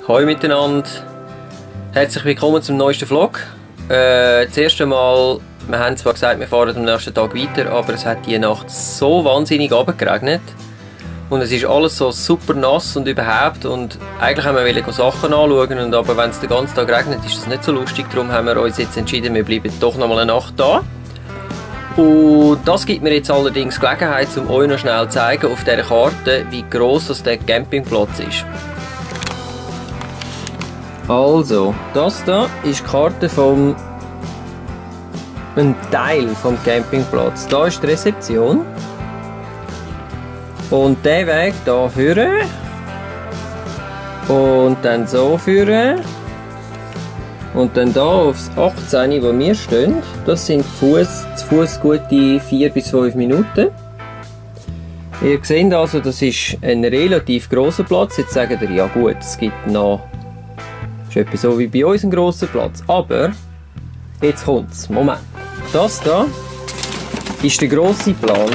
Hallo miteinander, herzlich willkommen zum neuesten Vlog. Das erste Mal, wir haben zwar gesagt, wir fahren am nächsten Tag weiter, aber es hat die Nacht so wahnsinnig runtergeregnet. Und es ist alles so super nass und überhaupt. Und eigentlich haben wir Sachen anschauen, aber wenn es den ganzen Tag regnet, ist das nicht so lustig. Darum haben wir uns jetzt entschieden, wir bleiben doch noch mal eine Nacht da. Und das gibt mir jetzt allerdings Gelegenheit, um euch noch schnell zu zeigen auf dieser Karte, wie gross der Campingplatz ist. Also, das hier ist die Karte von einem Teil vom Campingplatz. Da ist die Rezeption. Und der Weg hier führen. Und dann so führen. Und dann hier aufs 18, wo wir stehen. Das sind zu Fuß gute 4 bis 5 Minuten. Ihr seht also, das ist ein relativ grosser Platz. Jetzt sagt ihr, ja gut, es gibt noch... Das ist etwa so wie bei uns ein grosser Platz. Aber, jetzt kommt's. Moment. Das hier ist der grosse Plan.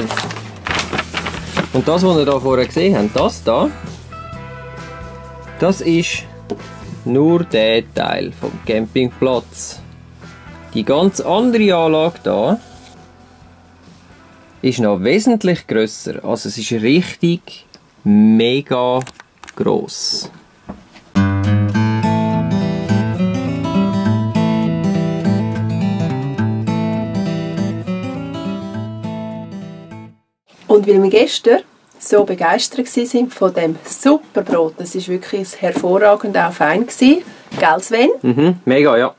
Und das, was ihr hier vorher gesehen habt, das hier, das ist nur der Teil vom Campingplatz. Die ganz andere Anlage hier ist noch wesentlich grösser. Also es ist richtig mega gross. Und weil wir gestern so begeistert waren von dem super Brot, das war wirklich hervorragend, auch fein. Gell, Sven? Mega, ja.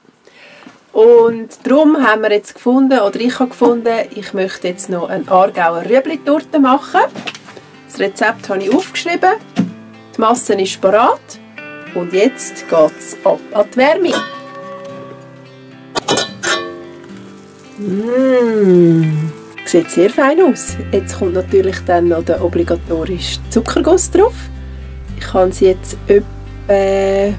Und darum haben wir jetzt gefunden, oder ich habe gefunden, ich möchte jetzt noch eine Aargauer Rüebli-Torte machen. Das Rezept habe ich aufgeschrieben. Die Masse ist parat. Und jetzt geht es ab an die Wärme. Sieht sehr fein aus. Jetzt kommt natürlich dann noch der obligatorische Zuckerguss drauf. Ich habe sie jetzt etwa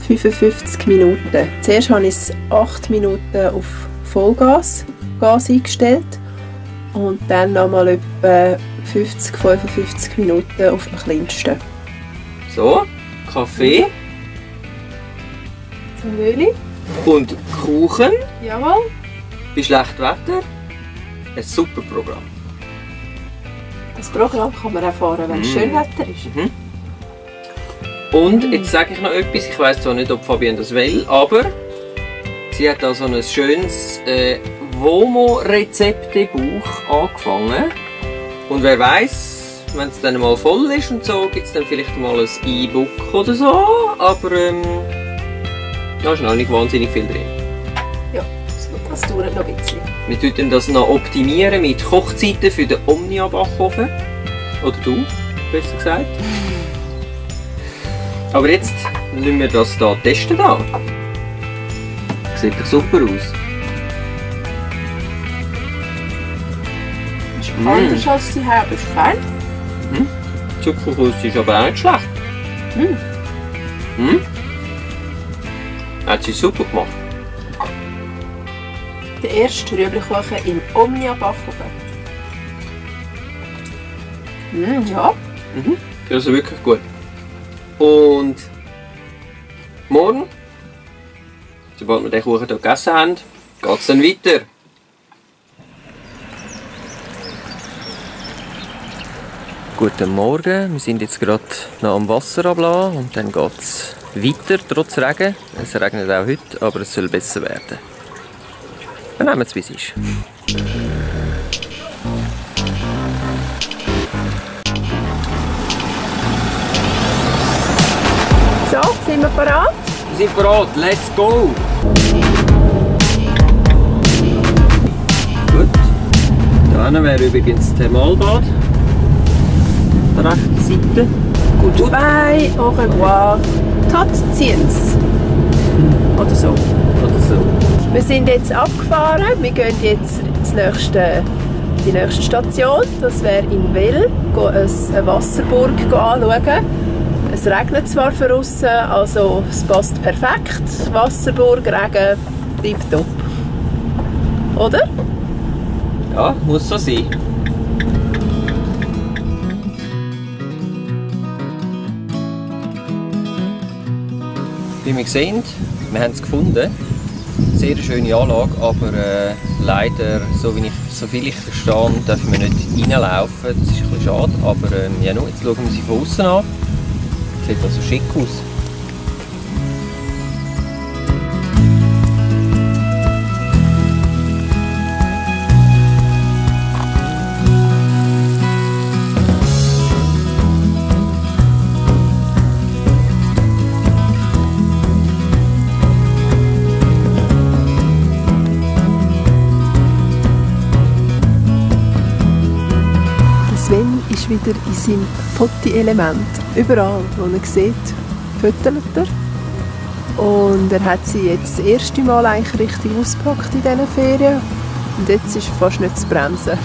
55 Minuten. Zuerst habe ich es 8 Minuten auf Vollgas eingestellt und dann nochmal etwa 50-55 Minuten auf dem kleinsten. So, Kaffee. Zwiebeln. Und Kuchen. Jawohl. Bei schlechtem Wetter. Ein super Programm. Das Programm kann man auch fahren, wenn es schön Wetter ist. Und jetzt sage ich noch etwas, ich weiss zwar nicht, ob Fabienne das will, aber sie hat da so ein schönes Vomo-Rezeptebuch angefangen. Und wer weiss, wenn es dann mal voll ist und so, gibt es dann vielleicht mal ein E-Book oder so, aber da ist noch nicht wahnsinnig viel drin. Ja, das dauert noch ein bisschen. Wir optimieren das noch optimieren mit Kochzeiten für den Omnia-Backofen. Oder du, besser gesagt. Aber jetzt lassen wir das hier testen. Sieht doch super aus. Das ist anders als sie haben, ist fein. Zuckerguss ist aber auch nicht schlecht. Hat sie super gemacht. Der erste Rüebli-Kuchen im Omnia-Backofen. Ja. Das ist wirklich gut. Und morgen, sobald wir den Kuchen hier gegessen haben, geht es dann weiter. Guten Morgen, wir sind jetzt gerade noch am Wasser ablassen und dann geht es weiter, trotz Regen. Es regnet auch heute, aber es soll besser werden. Dann nehmen wir es, wie es ist. So, sind wir bereit? Wir sind bereit, let's go! Gut. Da wäre übrigens das Thermalbad. Der rechten Seite. Goodbye, au revoir, tot ziens. Oder so. Oder so. Wir sind jetzt abgefahren, wir gehen jetzt die nächste Station, das wäre in Well, eine Wasserburg anschauen. Es regnet zwar von außen, also es passt perfekt. Wasserburg, Regen, tipptopp. Oder? Ja, muss so sein. wie wir sehen, wir haben es gefunden. Sehr schöne Anlage, aber leider, so viel ich verstehe, dürfen wir nicht reinlaufen. Das ist ein bisschen schade, aber ja, jetzt schauen wir sie von außen an. Sieht also schick aus. Sven ist wieder in seinem Foto-Element. Überall, wo er sieht, fotolt er. Und er hat sie jetzt das erste Mal eigentlich richtig ausgepackt in diesen Ferien. Und jetzt ist er fast nicht zu bremsen.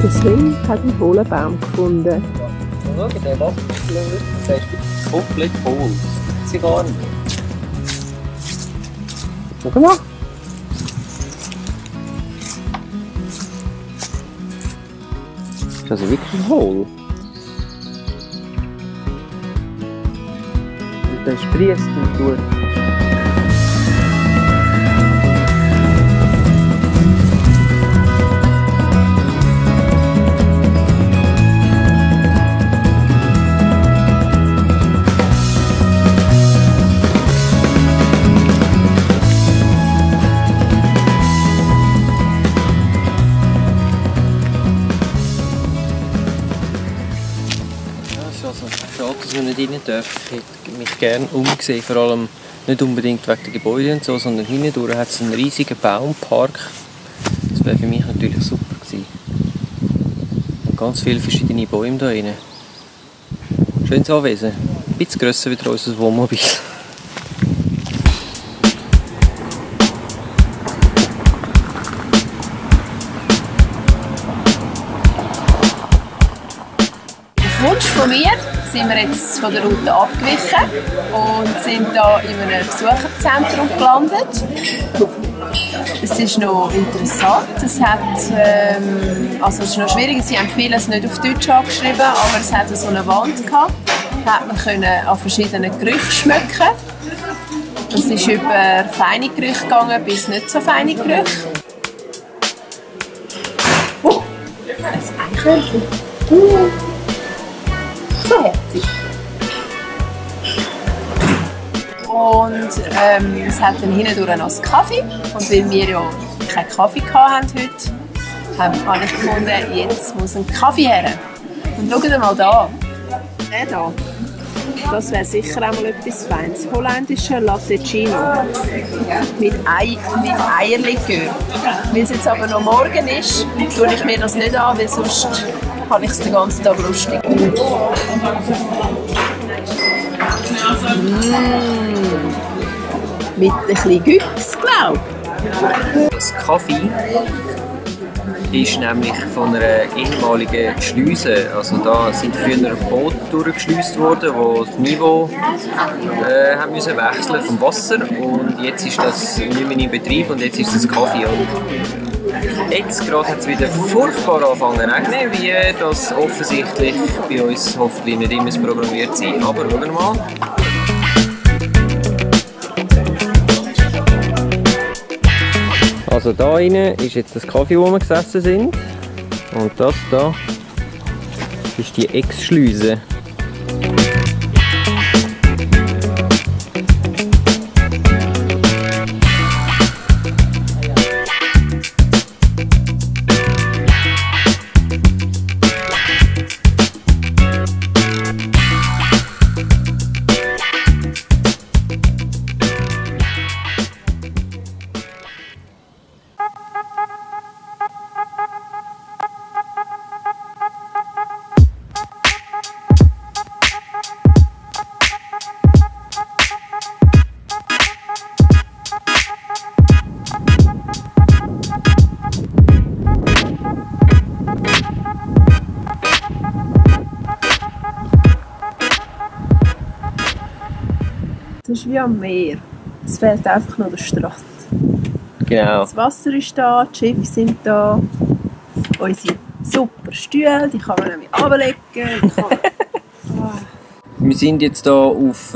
Der Sven hat einen hohlen Baum gefunden. Schau, der Wasserflöhe, der ist komplett voll. Das sieht gar nicht. Schau mal. Ist also wirklich hohl. Und der sprießt und tut. Schade, dass wir nicht rein dürfen. Ich hätte mich gerne umgesehen, vor allem nicht unbedingt wegen der Gebäude und so, sondern hindurch hat es einen riesigen Baumpark. Das wäre für mich natürlich super gewesen. Und ganz viele verschiedene Bäume da drin. Schönes Anwesen. Ein bisschen grösser wie unser Wohnmobil. Wunsch von mir sind wir jetzt von der Route abgewichen und sind hier in einem Besucherzentrum gelandet. Es ist noch interessant. Es ist noch schwierig. Sie haben vieles nicht auf Deutsch angeschrieben, aber es hat so eine Wand gehabt. Da hat man an verschiedenen Gerüchen schmecken. Es ist über feine Gerüche gegangen bis nicht so feine Gerüche. Oh, ein Eichhörnchen. So herzig. Und es hat dann hindurch noch Kaffee. Und weil wir ja keinen Kaffee hatten heute, habe ich gefunden, jetzt muss ein Kaffee her. Und schaut mal da. Der da. Das wäre sicher auch mal etwas Feines. Holländischer Latteccino. Mit Eierlikör. Weil es jetzt aber noch morgen ist, tue ich mir das nicht an, weil sonst habe ich es den ganzen Tag lustig. Mit ein bisschen Güchs, glaube ich. Das Kaffee ist nämlich von einer ehemaligen Schleuse. Also da sind früher Boote durchgeschleust worden, die das Niveau haben müssen wechseln vom Wasser. Und jetzt ist das nicht mehr in Betrieb und jetzt ist es Kaffee. Und jetzt gerade hat es wieder furchtbar angefangen zu regnen, wie das offensichtlich bei uns hoffentlich nicht immer programmiert sein. Aber schauen wir mal. Also da rein ist jetzt das Kaffee, wo wir gesessen sind. Und das da ist die Ex-Schleuse. Das ist wie am Meer. Es fehlt einfach noch der Strand. Genau. Das Wasser ist da, die Schiffe sind da. Unsere super Stühle, die kann man nämlich runterlegen. Wir sind jetzt hier auf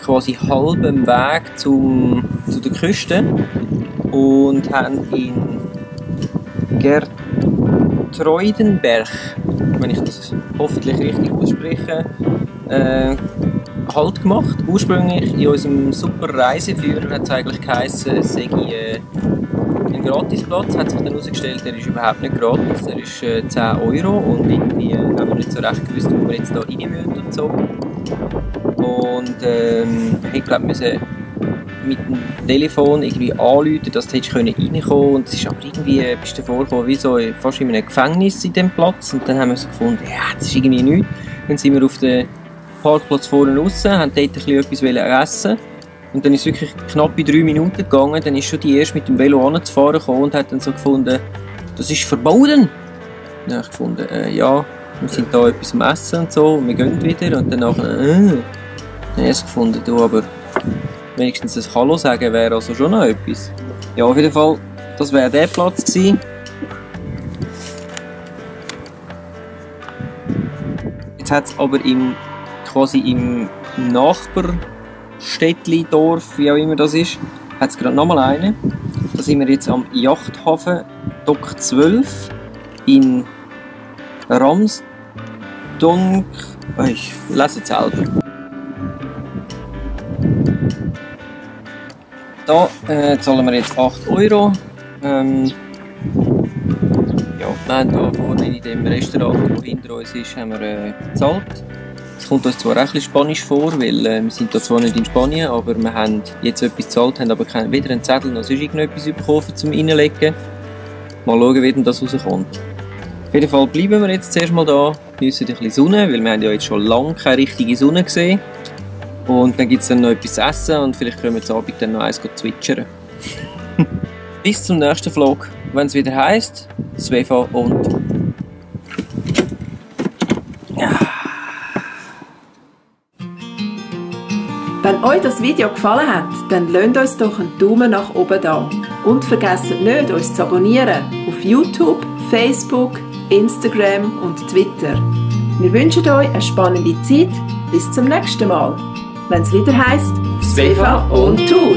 quasi halbem Weg zu der Küste und haben in Geertruidenberg, wenn ich das hoffentlich richtig ausspreche, Halt gemacht. Ursprünglich in unserem super Reiseführer hat es eigentlich geheißen, es sei ein Gratisplatz. Hat sich dann herausgestellt, der ist überhaupt nicht gratis, der ist 10 € und irgendwie haben wir nicht so recht gewusst, wo wir jetzt hier rein müssen und so. Und ich glaube, wir müssen mit dem Telefon irgendwie anrufen, dass du reinkommen konntest. Und es ist aber irgendwie, bist du vorgekommen, wie so fast in einem Gefängnis in diesem Platz. Und dann haben wir so gefunden, ja, das ist irgendwie nichts. Dann sind wir auf den Parkplatz vorne raus, haben dort etwas essen. Und dann ist es wirklich knapp in 3 Minuten gegangen. Dann ist schon die erste mit dem Velo anzufahren gekommen und hat dann so gefunden, das ist verboten. Dann habe ich gefunden, ja, wir sind da etwas am Essen und so und wir gehen wieder. Und dann habe ich gefunden, du, aber wenigstens ein Hallo sagen wäre also schon noch etwas. Ja, auf jeden Fall, das wäre der Platz gewesen. Jetzt hat es aber quasi im Nachbarstädtli, Dorf, wie auch immer das ist, hat es gerade nochmal einen. Da sind wir jetzt am Yachthafen Dock 12 in Ramsdonk. Ich lese es selber. Da zahlen wir jetzt 8 €. Ja, wir haben hier vorne in dem Restaurant, das hinter uns ist, haben wir gezahlt. Es kommt uns zwar auch ein bisschen Spanisch vor, weil wir sind da zwar nicht in Spanien, aber wir haben jetzt etwas gezahlt, haben aber weder einen Zettel noch sonst irgendetwas bekommen zum Reinlegen. Mal schauen, wie denn das rauskommt. Auf jeden Fall bleiben wir jetzt zuerst mal da, geniessen ein bisschen Sonne, weil wir haben ja jetzt schon lange keine richtige Sonne gesehen. Und dann gibt es dann noch etwas zu essen und vielleicht können wir am Abend dann noch eins zwitschern. Bis zum nächsten Vlog, wenn es wieder heisst, Sveva und... Wenn euch das Video gefallen hat, dann lasst uns doch einen Daumen nach oben da. Und vergesst nicht, uns zu abonnieren auf YouTube, Facebook, Instagram und Twitter. Wir wünschen euch eine spannende Zeit. Bis zum nächsten Mal, wenn es wieder heisst Sveva on Tour.